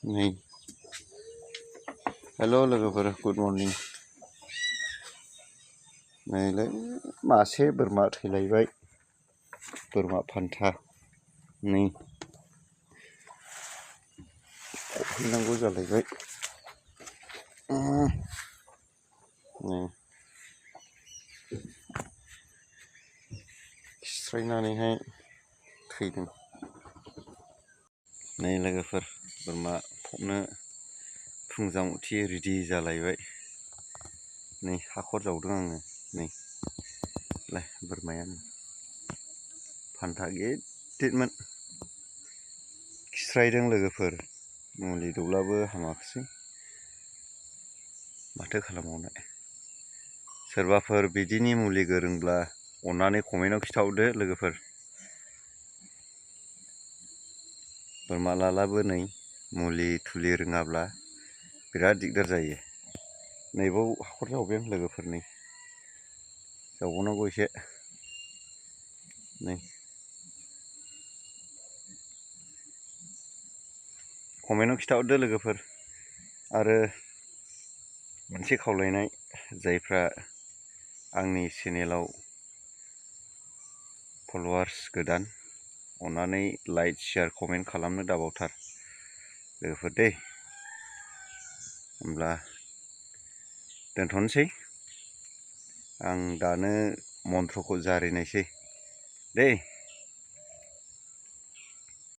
नै हेल' लोगोफोर good morning नैलाय मासे बोरमा थैलायबाय बोरमा फान्था नै फैनांगौ जालायबाय नै खिस्रायनानैहाय थैदों नै लोगोफोर बोरमा फबनो फुंजां उथि रेडि जालायबाय नै हाखर जावदों आङो नै लाय बोरमाया फान्था गिदिरमोन खिस्रायदों लोगोफोर मुलि दौब्लाबो हामाखिसै माथो खालामबावनो सोरबाफोर बिदिनि मुलि गोरोंब्ला अन्नानै कमेन्टआव खिथाहरदो लोगोफोर बोरमा लालाबो नै मुलि थुलि रोङाब्ला बिराद दिगदार जायो नैबाव हाखर जावबाय आं लोगोफोर नै जावबावनांगौ एसे नै कमेन्टआव खिथाहरदो लोगोफोर आरो मोनसे खावलायनाय जायफ्रा आंनि चेनेलाव फलोवार्स गोदान अन्नानै लाइक शेयार कमेन्ट खालामनो दाबावथार लोगोफोर दे होमब्ला दोनथ'नोसै आं दानो मन्त्रखौ जारिनायसै दे